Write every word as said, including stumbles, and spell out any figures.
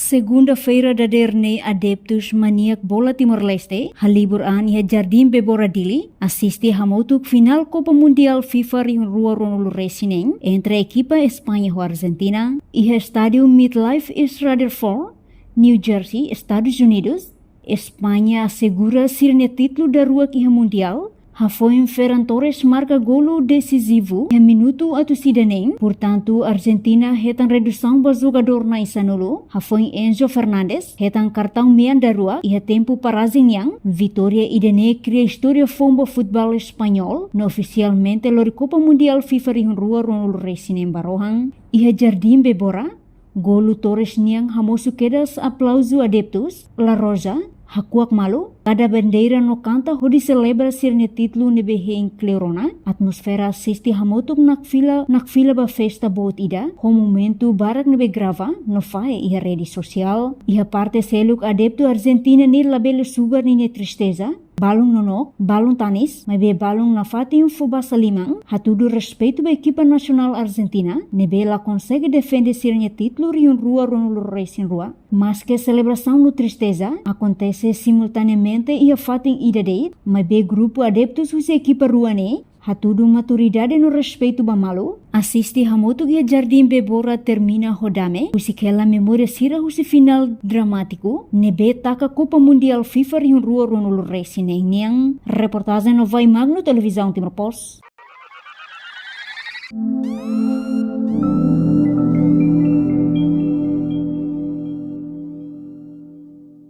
Segunda-feira dadeer ne'e adeptus maniak bola Timor-Leste halibur an iha Jardim Bebora Dili, asiste hamutuk final Copa Mundial FIFA rihun rua ruanulu resin neen entre ekipa España ho Argentina, iha estádiu MetLife East Rutherford, New Jersey, Estadus Unidus. España asegura sira-nia títulu daruak iha Mundial, hafoin Ferran Torres marka golu desizivu iha minutu atus ida neen. Portantu, Argentina hetan redusaun ba jogadór na'in sanulu, hafoin Enzo Fernandes hetan kartaun mean daruak iha tempu parajen nian. Vitória ida-ne'e kria istória foun ba futeból español, no ofisialmente lori Copa Mundial FIFA rihun rua ruanulu resin neen ba rohan. Iha Jardim Bebora, golu Torres nian hamosu kedas aplauzu adeptus, La Roja, hakuak malu, kada bandeira no kanta hodi selebra sira-nia títulu ne'ebé hein kleur ona. Atmosfera asiste hamutuk nakfila, nakfila ba festa boot ida, ho momentu barak ne'ebé grava no fahe iha rede sosiál. Iha parte seluk, adeptu Argentina ne'e labele subar ninia tristeza. Balun nonook, balun tanis, maibé balun nafatin fó basa liman, hatudu respeitu ba ekipa nasionál Argentina ne'ebé la konsege defende sira-nia títulu rihun rua ruanulu resin rua. Maske selebrasaun no tristeza akontese simultaneamente iha fatin ida de'it, maibé grupu adeptus husi ekipa rua ne'e hatudu maturidade no respeitu ba malu, asiste hamutuk iha Jardim Bebora termina ho dame, husik hela memória sira husi final dramátiku ne'ebé taka Copa Mundial FIFA rihun rua ruanulu resin neen nian. Reportajen Novai Magno, Televizaun Timor Post.